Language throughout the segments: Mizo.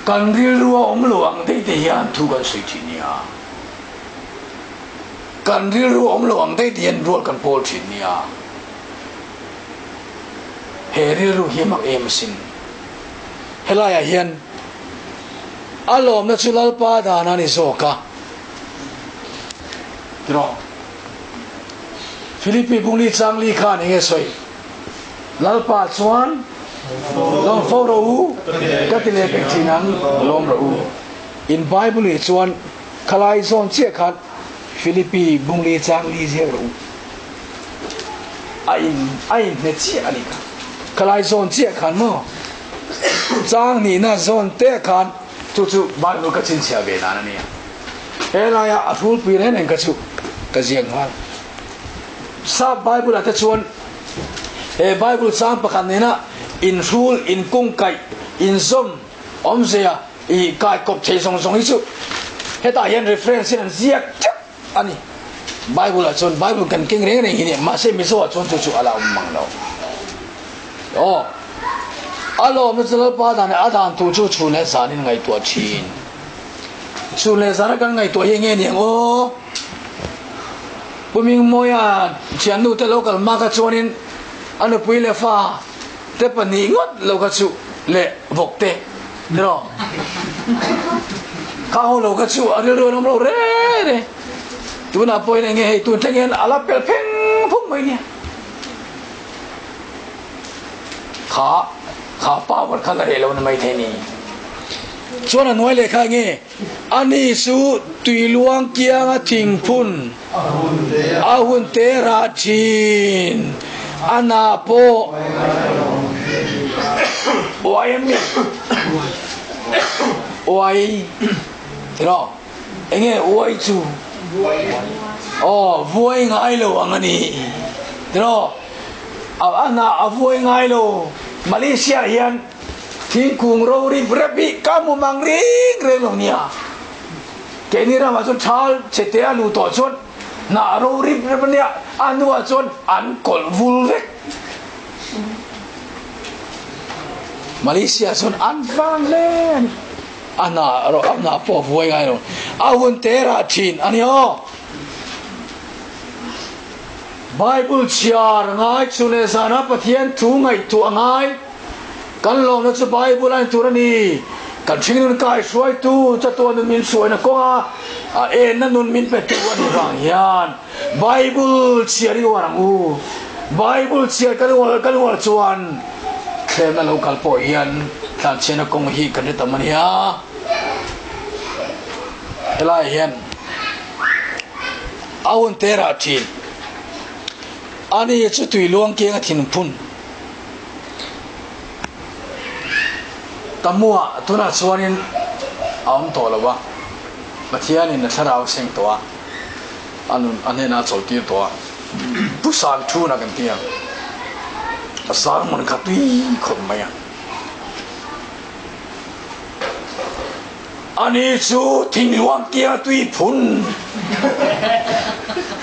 Kan rilru a awm lo ang daih te hian thu kan sawi thin nia. Kan rilru a awm lo ang daih te hian rual kan pawl thin nia. He rilru hi a mak em asin. Helaiah hian a lawmna chu Lalpa dan a ni zawk a. Tiraw? Philippi bungli changli khan enge sawi? Lalpa chuan, Lawm fo rawh u, ka ti leh pek thin ang, lawm rawh u. In Bible ih chuan khalai zawn chiah khan Philippi bungli chang li ziak rawh u. A in a inhne chiah a ni kha. Khalai zawn chiah khan maw? Chang nihna zawn te khan chu chu Bible ka chhinchhiah ve dan a nia. He laia a hrulpui reng reng kha chu ka ziak nghal. Sap Bible ah te chuan he Bible chang pakhat nena inhrul, inkungkaih, inzawm, awmzia i kaikawp thei zawng zawng hi chu hetah hian reference in an ziak teuh a ni. Bible ah chuan Bible kan keng reng reng hi nia, mahse Mizo ah chuan chu chu a la awm mang lo. Aw, a lawmna chu Lalpa dan leh a dan tur chu chhun leh zanin ngaihtuah thin. Chhun leh zana kan ngaihtuah hi enge niang aw? Pu Mingmawia thiannu te lo kal hma kha chuanin a nupui leh fa te pahnih ngawt lo kha chu leh vawk te tiraw? Kha ho lo kha chu a rilru an awm lo re re. Tunah pawhin enge hei tun thleng hian a la pel pheng phung mai nia. Kha kha power kha la reh lo na mai thei ni. Chuan a hnuai leh kha enge? Ani chu tui luang kianga thingphun a hun te rah thin. A na pawh uai em ni? Uai tiraw? Enge uai chu? Aw, vuai ngai lo ang a ni tiraw? A na a vuai ngai lo. Malaysia hian Thingkung ro rip rep hi ka hmu mang reng reng lo nia. Keini ramah chuan thal chhe te a luh tawh chuan hnah ro rip rep a nia, a hnuah chuan an kawlh vul vek. Malaysia chuan an vang hle a ni. A hnah ro a hnah pawh a vuai ngai lo. A hun te rah thin a ni aw. Bible chhiar ngai chu leh zana Pathian thu ngaihtuah ngai. Kan lawmna chu Bible a ni tur a ni. Kan hringnun kaihruaitu chatuan nun min hruaina kawnga a enna nun min petu a nih vang hian Bible chhiar i uar ang u. Bible chhiar kan uar kan uar chuan thlemna lo kal pawh hian tlanchhiatna kawng hi kan hre tam a nia. Helaiah hian a hun te rah thin. Ani chu tui luang kianga thinphun. Tamua tunah chuanin a awm tawh lo a, Pathianin a thlarau a seng tawh a, a nun a hnenah a chawlhtir tawh a, Pu Sangthuna kan ti a, a sermon kha tui khawp mai a. Ani chu thingluang kianga tui phun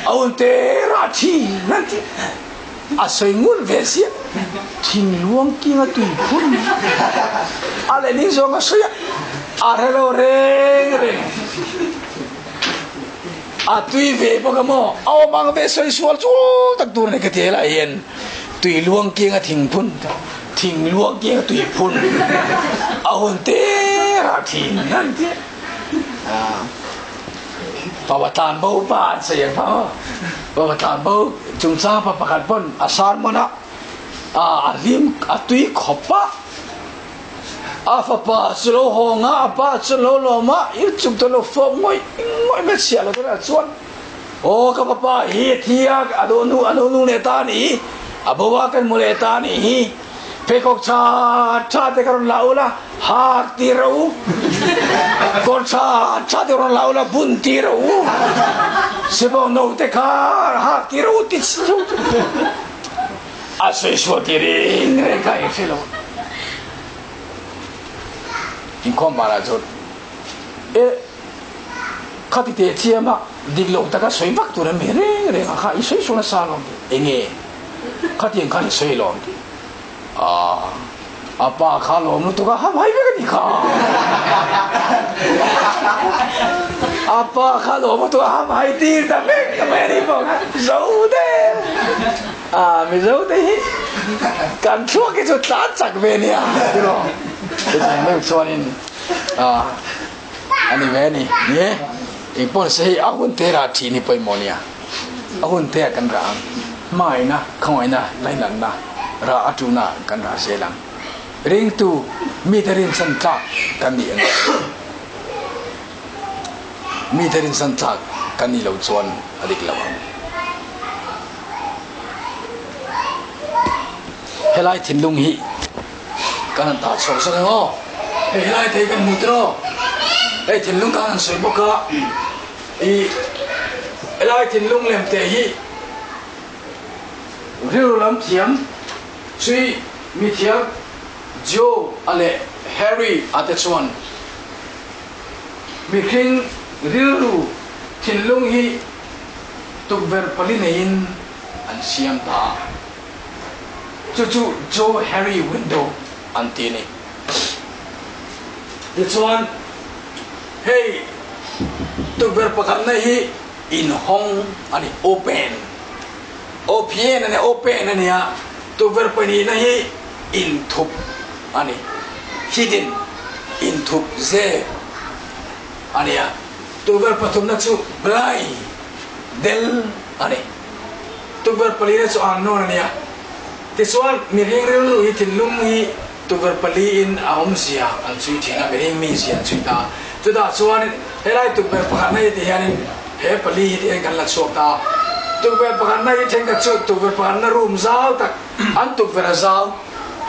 a un te rah thin an ti. A sawi ngun ve ziah. Thingluang kinga tui phun a leh ning zawng a sawi a, a hre lo reng reng. A tui ve bawk a maw? A awm ang ve sawi sual chu tak tur a ni ka ti helaiah hian tui luang kinga thing phun, thingluang kinga tui phun a hun te rah thin an ti a. Pawa tlan bo pa an sawi ang maw? Pawa tlan bo chungchang pa pakhat pawn a sermon a, a hlim a tui khawp a, a fapa chu lo hawng a, a pa chu lo lawm a, i chung chuan lo fawp ngawih ngawih mai chhiah lo chuan chuan aw ka fapa hi a thi a, a lo nu a lo nung leh ta a nih hi, a bo a kan hmu leh ta a nih hi. Pheikhawk tha tha te ka rawn la ula, hak ti rawh u. Kawr tha tha te rawn la ula, bun ti rawh u. Sibo no te kha hak ti rawh u ti chu a sawi sual ti reng reng kha eng hre lo. Inkhawm banah chuan e khati teh chiam a dik lo taka sawi vak tur a mi reng reng a kha i sawi sual nasa alawm ti enge. Khatiang khan i sawi lo ang tih. Aaa. A pa kha lawm lutuk a ham hai vek a ni kha. A pa kha lawm lutuk a ham hai tir ta vek ta mai a ni bawk. Zo te a Mizo te hi kan thluak hi chu tlan chak ve nia tiraw. Chutiang deuh chuanin a a ni ve a ni. Ni e, engpawh se hei a hun te rah ṭhin hi pawimawh nia. A hun te ah kan rah ang. Hmangaihna, khawngaihna, lainatna rah a ṭuna kan rah zel ang. Ringtu mite rinchhan tlak kan nih ang. Mite rinchhan tlak kan nih loh chuan a dik lo ang. Helai thinlung hi kan han tah chhuak zawk ang aw. Hei helai te hi kan hmu tiraw? Hei thinlung kan han sawi bawk a. I helai thinlung lem te hi rilru lam thiam chui mithiam Joe a leh Harry a te chuan mihring rilru thinlung hi tukverh pali neiin an siam ta a, chu chu Joe Harry Window an ti a ni. Tichuan hei tukverh pakhatna hi inhawng a ni, open, O-P-N a ni, open a ni a, tukverh pahnihna hi inthup a ni, hidden, inthup zep a ni a, tukverh pathumna chu blind, del a ni, tukverh palina chu unknown a ni a. Tichuan mihring rilru hi thinlung hi Tukverh paliin a awmzia an chhui thin a, mihring mizia an chhui ta a. Chutah chuan helai tukverh pakhatna hi ti hianin he pali hi ti hian kan la chhuak ta a. Tukverh pakhatna hi thenkhat chu tukverh pakhatna room zau tak an tukverh a zau,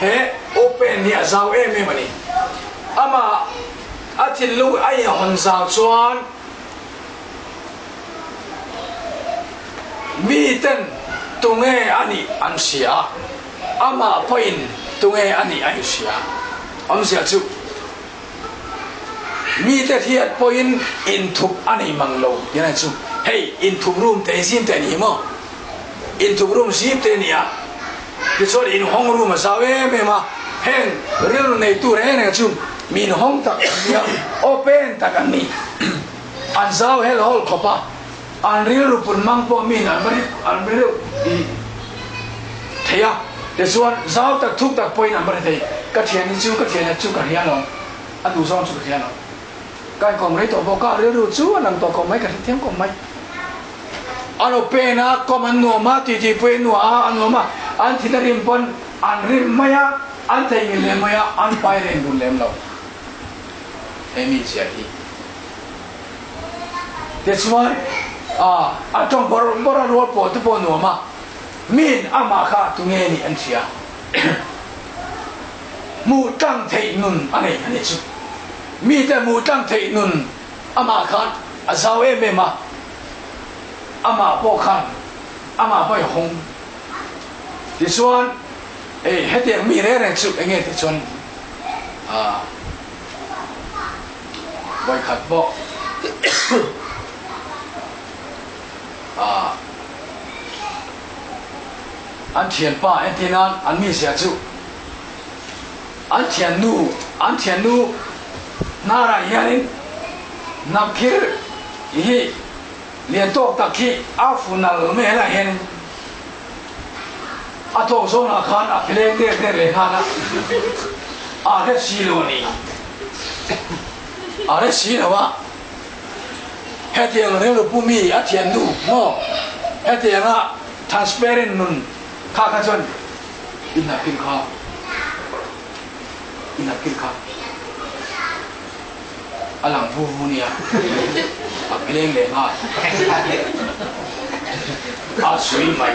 he open hi a zau em em a ni. Amah a thinlung a inhawn zau chuan miten tunge a nih an hria a. Amah pawhin tunge a nih a inhria. Awmzia chu mite hriat pawhin inthup a nei mang lo tih a ni chu. Hei inthup room te hi zim te a ni hi maw? Inthup room zim te a ni a, tichuan inhawng room a zau em em a, heng rilru neitu reng reng chu mi inhawng tak an ni a, open tak an ni. An zau hel hawl khawp a. An rilru pun mang pawh miin an va an va reuh tih thei a, tichuan zau tak thuk tak pawhin an va ri thei. Ka thian hi chu ka thian chu ka hria lo, a duh zawng chu ka hria lo. Ka inkawm rei tawh bawk a, rilru chu a lang tawh khawp mai, ka hre thiam khawp mai. An aw pen a, kawm an nuam a, titi pawhin an nuah a, a nuam a, an thin a rim pawn an rim mai a, an theihnghilh leh mai a, an pai reng dun lem lo. He mi zia hi. Tichuan, a tawng bawrh bawrh a, rual pawh te pawh a nuam a, miin amah kha tunge nih an hria. Hmuh tlang theih nun a nei a nih chu. Mite hmuh tlang theih nun amah khan a zau em em a, amah pawh khan amah pawh i hawng. Tichuan, hetiang mi reng reng chu enge tichuan aa. Vawikhat pawh an thianpa entir nan an mizia chu an thiannu an thiannu hnarah hianin hnamkhir hi lian tawk tak hi a fu nal mai helaiah hianin A thawk zawnah khan a phileng der der leh nghal a, a hre si lo a ni. A hre si lo a, hetiang rilru pu mi a thiannu maw hetianga transparent nun kha kha chuan in a kil kha, in a kil kha a lang vu vu nia, a phileng leh nghal, a sui mai.